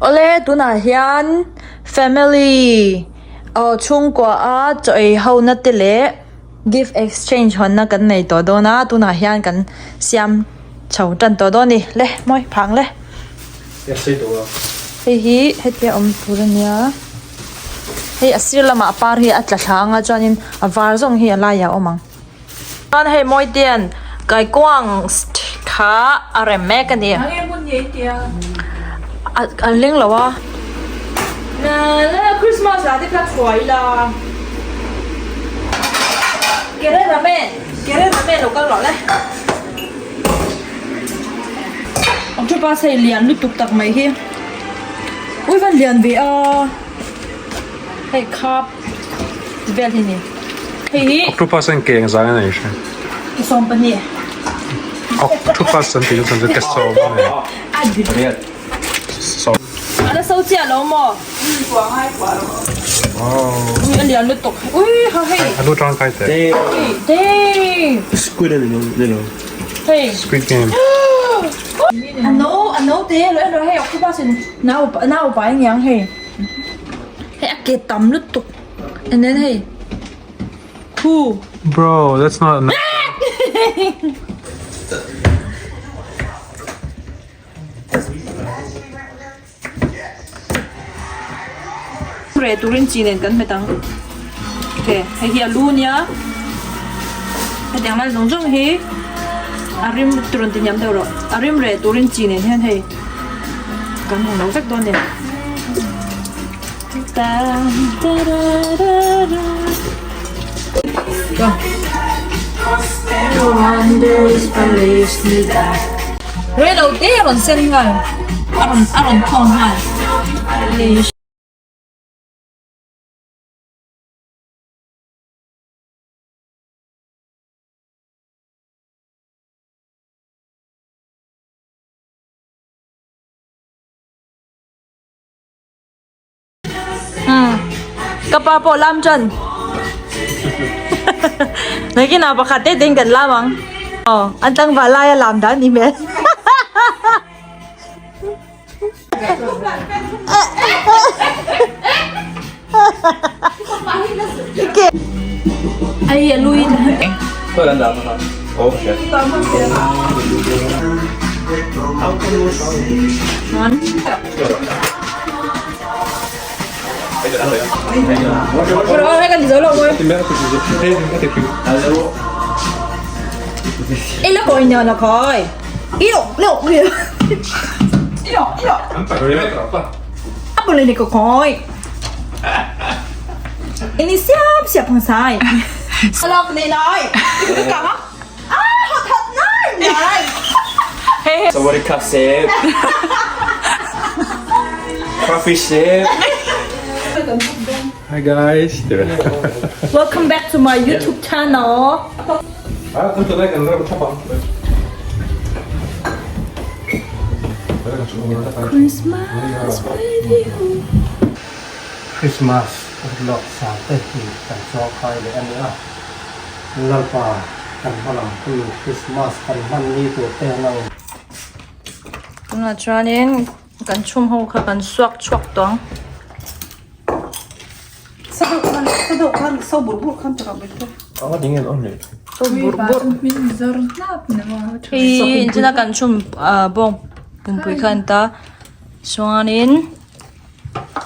Awle tunah hian family aw chhungkua a chaw ei ho na te leh gift exchange hawnna kan nei tawh dawn a tunah hian kan siam chho tan tawh dawn a ni le mawi phang le hei hi hetia awm tur a nia hei a sir lamah par hi a tla thla ang a chuanin a var zawng hi a laiah a awm ang. Chuan hei Mawitean kaikuang kha a rem mek a ni. An hling lo a. Christmas ah te kha thuai ila. Kere ramen, kere ramen lo kal rawh le. Octopus hei lian lutuk tak mai hi. Ui van lian ve a. Hei khap. Vel hi ni. Hei hi. Octopus an ke engzah nge nei hre? Ke 12. Octopus an tih chu chuan chu ke sawm a nei. A dik. Sawm. A la so chiah lo maw? Wow. Ui a lian lutuk. Ui ha hei. A lu tangkai teh. Ui dei. Squid a ni lo ni lo. Hei. Squid game. A no a no te lo en rawh hei octopus in nau nau pai ngiang hei. Hei a ke tam lutuk and then hei khu. Bro, that's not enough. Reh turin chi nen kan hmet ang. Okay, hei hi a lu nia. Hetiang lai zawng zawng hi a rim turawn ti hniam deuh rawh. A rim reh turin chi nen hian hei kan hmu lo vek dawn a ni. Rei lo te a rawn sen nghal a rawn a rawn thawn nghal. Ka pa pawh lam ṭan. Nakinah pakhat te tein kan lam ang. Aw, an tlangval laia lam dan ni hmel. Ai a lui. Sawadee sip. Coffee sip. Hi guys. Welcome back to my YouTube channel. Christmas with you. Christmas urlawk sang te hi kan chuangkai leh a ni a, Lalpa kan hma lam hun Christmas kan hman ni tur te an ang. Tunah chuanin kan chhum ho kha kan suak chhuak tawh ang. So bur bur. Hei inchina kan chhum ah bawng pumpui kha a ni ta chuanin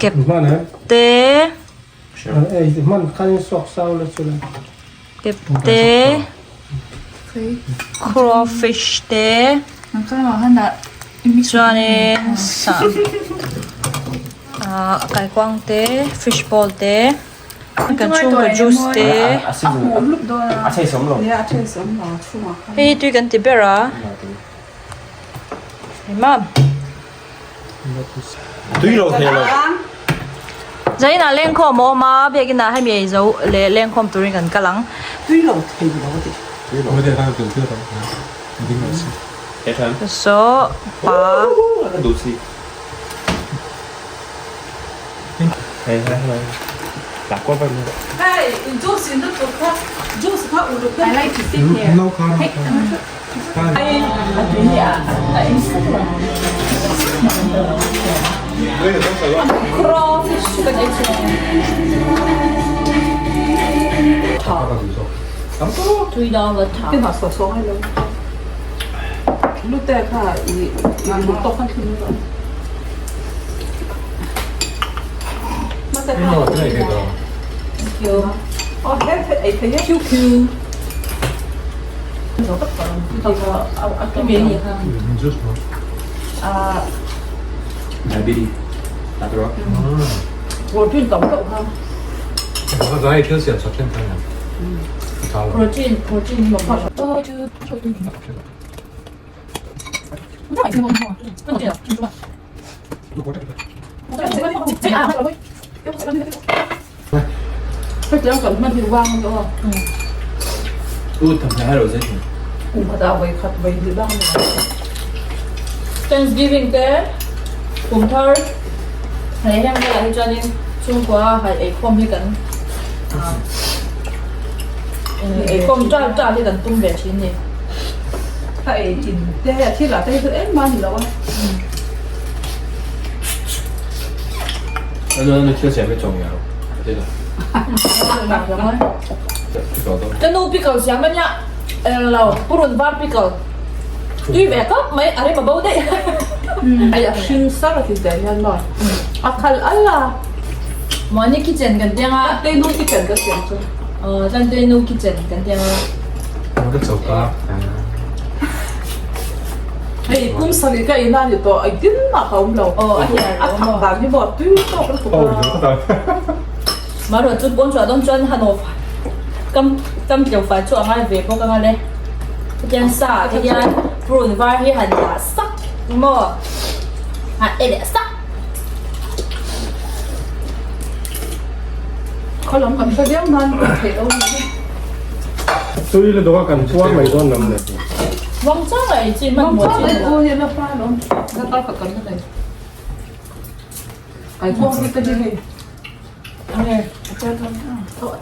kep te kep te crawfish te chuanin sah ah kaikuang te fish ball te. Kan chhungkaw juice te hei hi tui kan ti ber a imam zainah lengkhawm a awm a biakin ah hemi ei zo leh lengkhawm turin kan kal ang. Saw pa. Crawfish chu kan ei chhin ang. Tha. Tui dang va tha. Tin ha saw saw ngai lo. Lute kha i i lu tawk khan thlun lo. Mate kha. Oh, he he ei thei Q Q. Protein protein Hetiang kan hman hi vang a ni aw. Kum khatah vawi khat vawi hnih bak a ni lo. Thanksgiving te kum thar hei heng velah hi chuanin chhungkua hai eikhawm hi kan eikhawm ṭal ṭal hi kan tum ve ṭhin ni. Ka ei in te a thil ah te hi chu engmah a ni lo a. Ka nu pickle siam a nia englo purun var pickle tui ve khawp mai a rem a bo daih. Hei a hring sar a ti teh hian maw a khal al a. Mahni kitchen kan tiang a. Tei nu kitchen ka siam chu. Aw chuan tei nu kitchen kan tiang a. Hei kum sarih ka ina ni tawh engtin mah ka awm lo. Aw a hian a thak dan hi maw tui tawk lutuk a. Marawh chu pawn chhuah dawn chuan han awh kam kam tleu fai chu a ngai ve bawk anga le. Hetiang sa ah te hian prune var hi han dah sak maw han e leh sak. Khaw lam kan hre viau nan kan theih lo ni hi. Tui la dawh a kan puar mai dawn lam le. Wang chang a ei chi hman maw chi ni lo. Hi na pa lom na ta ka kan na nei. Ai kong hi ka di hei. Ange a ta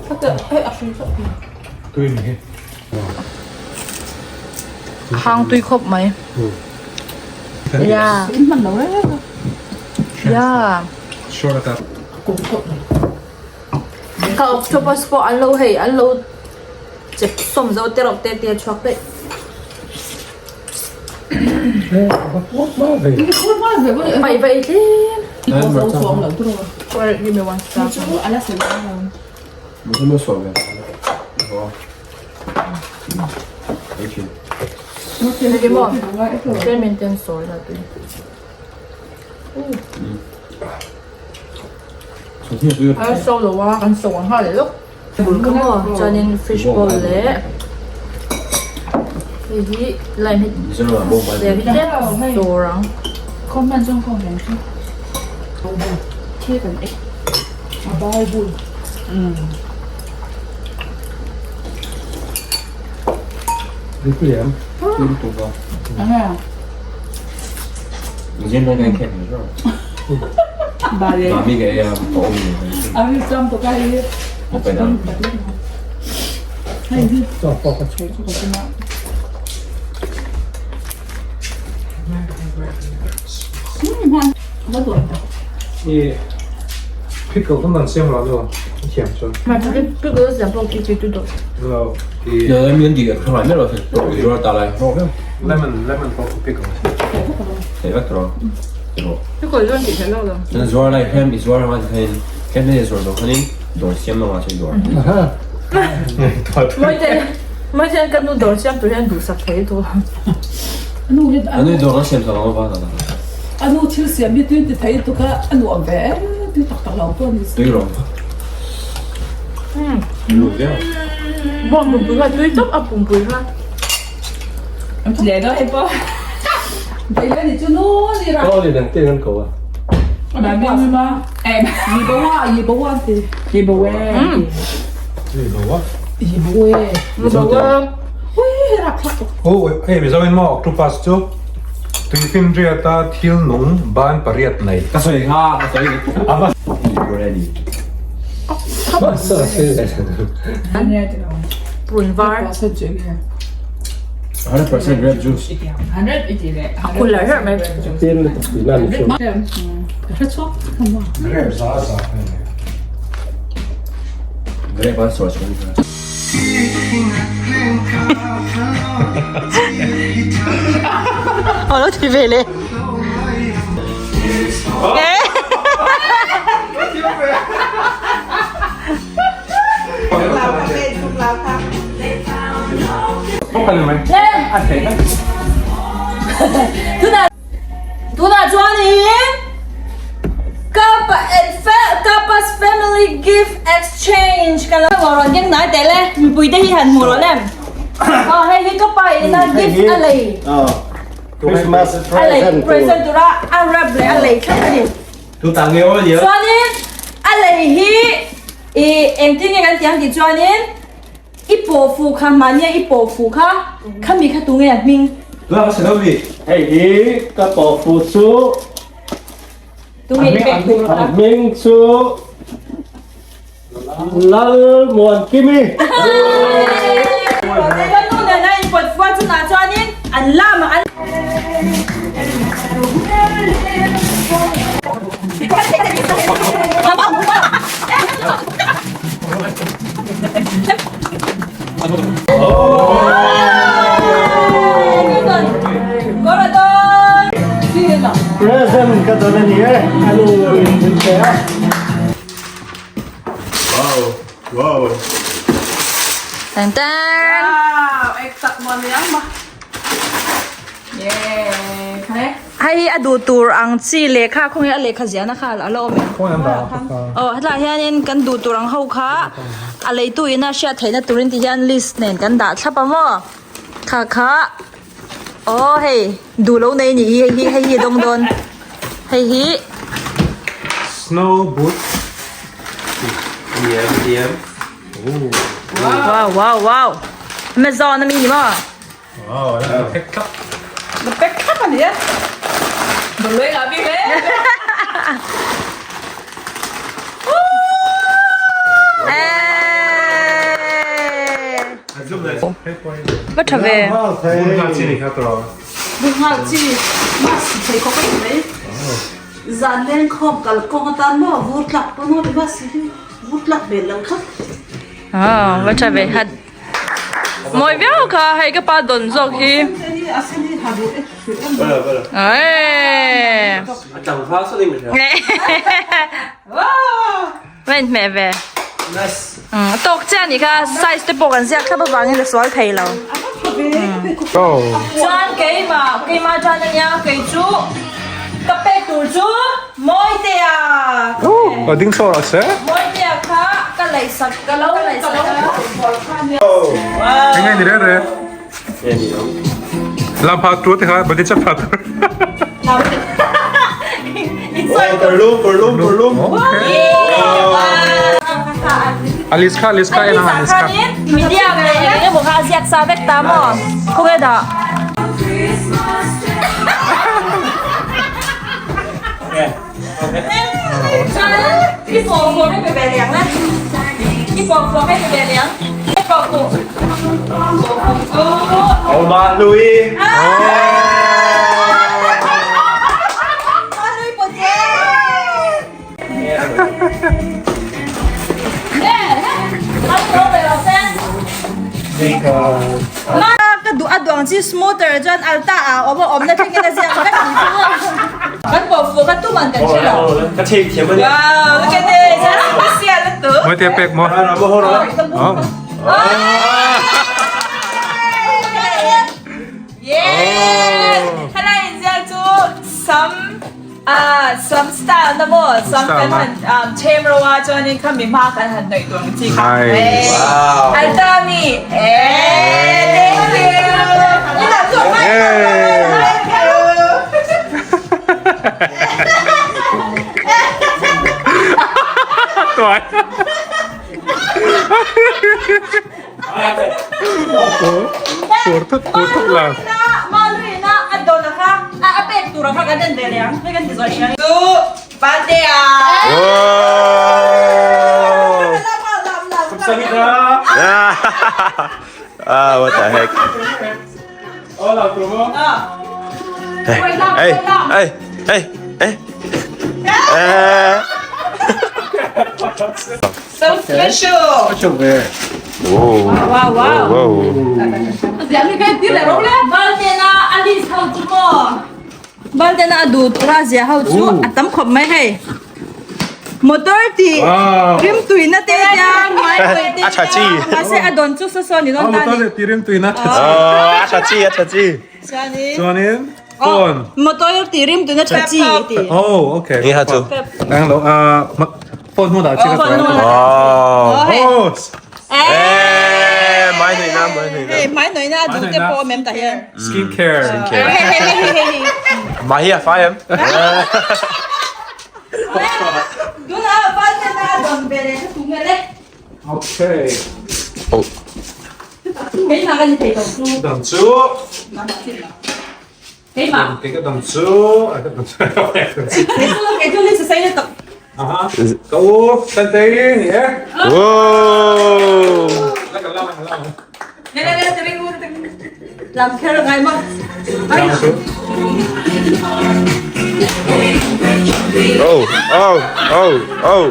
ta ta hei a hri ta. Tui ni hi. Hang tui khawp mai. Ya. In hman lo e. Ya. Sure ta. Ka octopus pawh an lo hei an lo chep sawm zo te reuh te te a chhuak daih. Paih va ei tlem. Hei maw tlem in ten sawi la tui. A so lo a kan so ang nghal leh lawk. Bul kha maw chuanin fish ball leh hei hi lime hi ser hi tlem tur ang. I pickle kan dan siam lo nu thiam chuan. Pickle siam pawh khi chi tu dawh. Lo i lemon lemon pawh pickle. Pickle chuan tih theih lo lo. Mai te ka nu dawr siam tur hian duhsak thei tu. Anu thil siam hi tui ti thei tuk a a nuam ve em tui tak tak lo pawh a ni si. Bawng pumpui kha tui tawp a pumpui kha. Leh dawn hei pawh. Leh ni chu nu ni ra. Aw ni dang te kan ko a. Oh, hei Mizo in maw octopus chu tuifinriata thil nung ban pariat nei. Ka sawi kha, ka sawi. Purun var. 100% grape juice. Cooler her mai. Grape za za hei. Grape an sawi chhung kha. Aw lo ti ve le. Tunah chuanin Kapa Kapa's family gift exchange kan lo rawn keng hnai teh le mipui te hi han hmu rawh lem aw hei hi ka pa ina gift a lei Christmas a lei present tura a wrap leh a lei thlap a ni. Chuanin a lei hi ih engtin nge kan tih ang tih chuanin i pawh fuh kha mahnia i pawh fuh kha khami kha tunge a hming. Hei hi ka pawh fuh chu Tunge i pek tur kha. A hming chu Lalmuankimi. Ka nu nena inpawt fuh a chunah chuanin an lam ah an. Present ka dawn a ni e, a nu in min pe a. Wow, wow. Tan tan. Wow, ek tak maw liang ma. Yeah, kha Hei hi a duh tur ang chi lehkha khawnge a lehkha ziahna kha a la awm em? Khawnge an dah ang kha? Aw hetlaiah hianin kan duh tur ang ho kha a leitu ina hriat theihna turin ti hian list nen kan dah thlap a maw? Kha kha aw hei duh lo nei nih hi hei hi hei hi a dawng dawn hei hi Snow boot. DM, DM. Wow wow wow Amazon ami ni maw? Wow, a pek thlap. Na pek thlap a ni e. Dawlui ngah bik e. Va tha ve. Bun nghal chi ni kha tawh. Bun nghal chi mas thei khawp a ni mai. Zan leng khawm kal kawng atan maw vur tlak pawn aw ti mas hi vur tlak hmel lo thlap. Va tha ve hat. Mawi viau kha hei ka pa dawn zawk hi. Vain hmeh ve. A tawk chiah anih kha size te pawh kan ziak thlap avangin a sual thei lo. Chuan keimah keimah tan ania kei chu ka pek tur chu Mawitea ka pe. A ding saw rawh se. Mawitea kha ka laihsak ka lo laihsak a. Eng nge ni reng reng? Lam phah tur te kha body chak phah tur. Perlum, perlum, perlum. Alice kha Alice kha en ang Alice kha. Media leh eng emaw kha a ziak sa vek ta maw? Khawnge dah? Oma Louis. Ka duh a duang chi smoother chuan alta ah awm a awmna thlengin a ziak vek ni chu kan pawh fuh kha tuman kan hre lo. Ka thei thiam a ni. Wow, look at this. Sial lutuk. Mawi te pek maw? Oh. Yes! Helai inziak chu sam ah sam style na maw sam kan han ah them ro a chuanin khami hma kan han hnawih tur ang chi kha. Nice. Wow. Alta mi eh thank you. Yay! Tuan. Pur thut pur thut la. Maluina a dawna kha a a pek tura kha kan en ve leh ang hei kan ti zawh hriat chu birthday ah. Ah, what the heck? Hey, hey, hey, hey. So special. Wow. Wow wow. Wow. Valtena Alice ho chu maw? Valtena a duh tura zia ho chu a tam khawp mai hei. Motor tih rim tuina te tia mai pawih te tia mahse a dawn chu saw saw ni dawn ta ni. Motor tih rim tuina tha chi. A tha chi a tha chi. Chuanin phone. Motor tih rim tuina tha chi ti. Oh okay. Ni ha chu. Ang lo a phone hmun ah chi ka Phone hmun ah. Oh. Oh. Eh, mai nui na mai nui na. Hei mai nui na duh te pawh awm em tah hian. Skin care. Skin care. Mai hi a fai em? Tuna Valtena a dawn ve leh kha tu nge le. Okay. Oh. Keimah ka ni thei tawh chu. Dang chu. Keimah. Kei ka dang chu. Ka dang chu. Kei chu kei chu ni sasai na tak. Aha. Ka u Tantei ni e. Wow. Le le le tering u tering. Lam kher ngai ma. Oh, oh, oh, oh.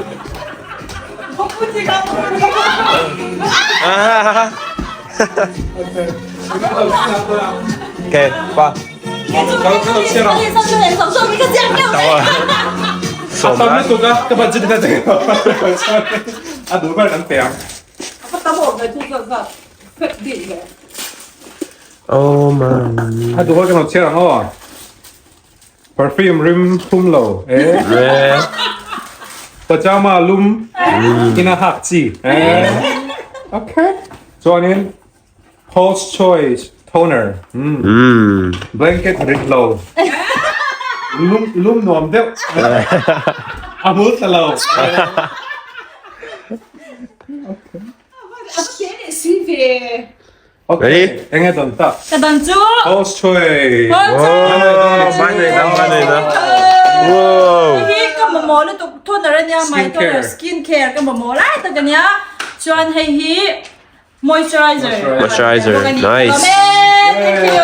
Ah. Okay, ba. A duh ber kan pe ang. Oh man. A duh ber kan lo chhiar ang aw. Perfume rim thum lo e. Pajama lum ina hak chi e. Okay. Chuanin Paul's Choice toner. Blanket rit lo. Lum lum nuam deuh. A hmul tla lo. Ready? Eng nge don ta? Ka don chu. Paul's Choice. Wow, mai nei na, mai nei na. Wow. Hei hi ka mamawh lutuk toner ania, my toner skin care ka mamawh lai tak ania. Chuan hei hi moisturizer. Moisturizer, nice. Thank you.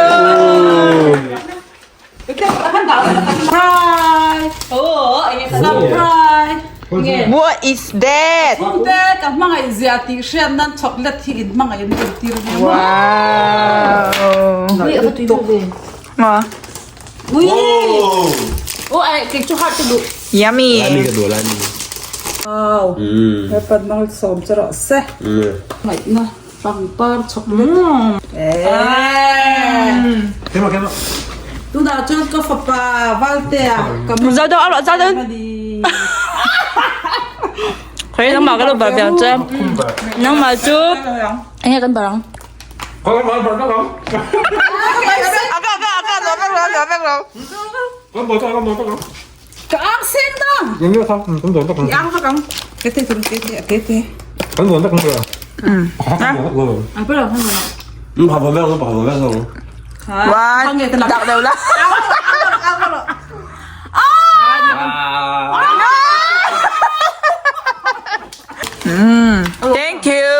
What is that? Chhungte ka hmangaih zia tih hriat nan chocolate hi in hmangaih an rawn tir ve maw? Wow. Yummy. Wow. Hepan malsawm chu rawh se. Ngaihna pangpar chocolate. Tunah chuan ka fapa Valtea ka mu. Zau deuh a rawh zau deuh. Khawi nangmah ka lo bar ve ang che. Nangmah chu enge kan bar ang. Ka ang seng dang. I ang vak ang. Tete tete tete tete. One. Dak deuh la. Thank you.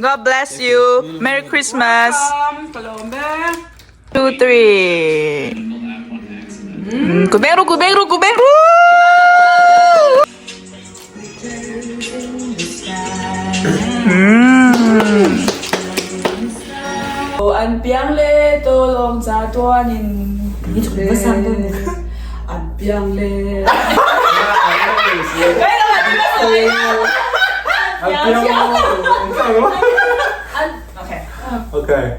God bless you. Merry Christmas. 2 3. Kuberu kuberu kuberu. An piang le tawlawng ca tuan in an piang le Okay.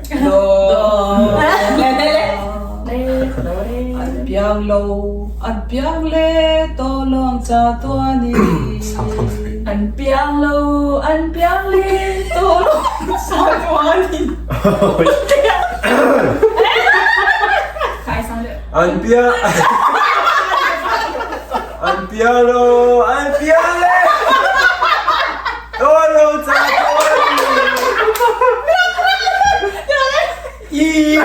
An piang lo an piang le tawlawng ca tuan in an piang lo an piang le tawlawng ca tuan in An piang An piang lo an piang le tawlawng ca tuan in I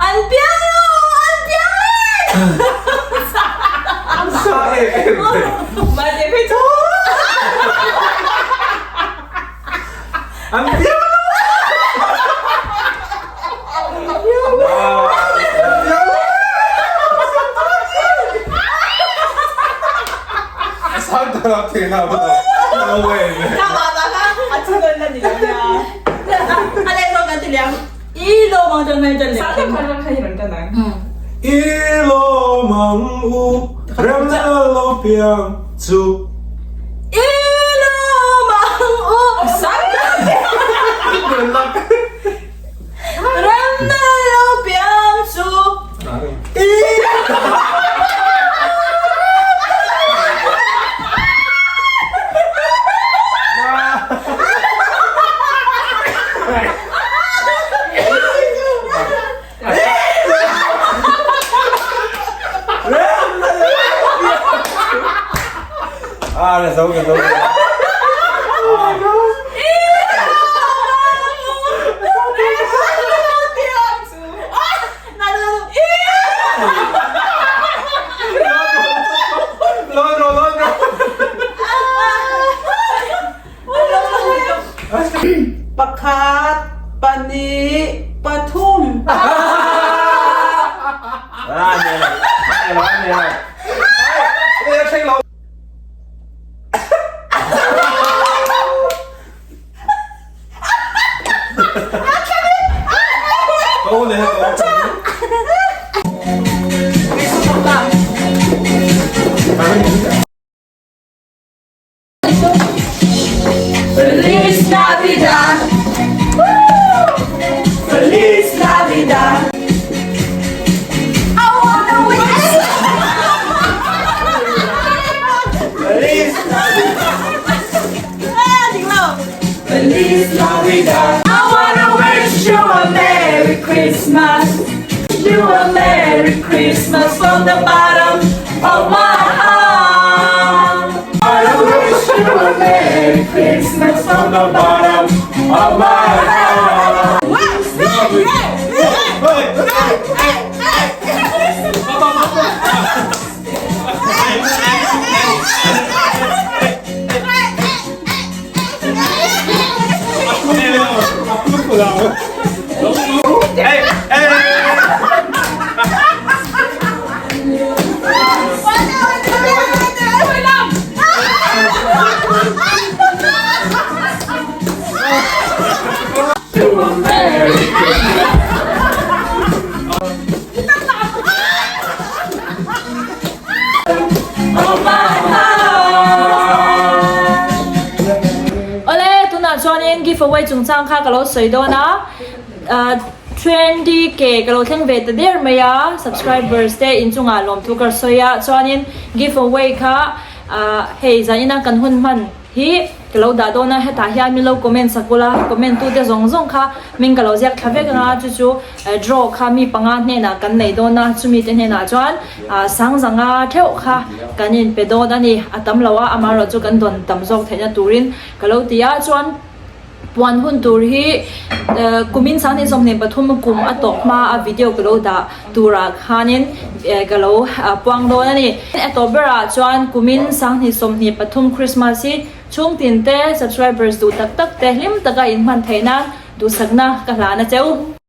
An piang lo an piang le. An piang lo. No way. I lawm ang u remna lo piang chu. I lawm ang u remna lo piang chu. Ah, ka zo ka zo. Pakhat, pahnih, pathum. Feliz Navidad! Feliz Navidad! I wanna wish Feliz Feliz Navidad! I wanna wish you a Merry Christmas! You a Merry Christmas from the bottom of my heart! I wanna wish you a Merry Christmas from the bottom of my heart! Awle, tunah chuanin give away chungchang kha ka lo sawi dawn a, 20 K ka lo thleng ve ta der mai a, subscribers te inchungah lawmthu ka sawi a, chuanin give away kha hei zanina kan hun hman hi ka lo dah dawn a, hetah hian min lo comment sak ula, comment tute zawng zawng kha min ka lo ziak thla vek anga chu chu draw kha mi panga hnenah kan nei dawn a, chumi te hnenah chuan sangzanga theuh kha kan inpe dawn a ni, a tam lo a, amaherawh chu kan dawn tam zawk theihna turin ka lo ti a, chuan. Puan hun tur hi kumin 2023 kum a tawp hma a video ka lo dah turah khanin ka lo puang dawn a ni. A tawp berah chuan kumin 2023 Christmas hi chhungtin te subscribers duh tak tak te hlim taka inhman theih nan duhsakna ka hlan a che u.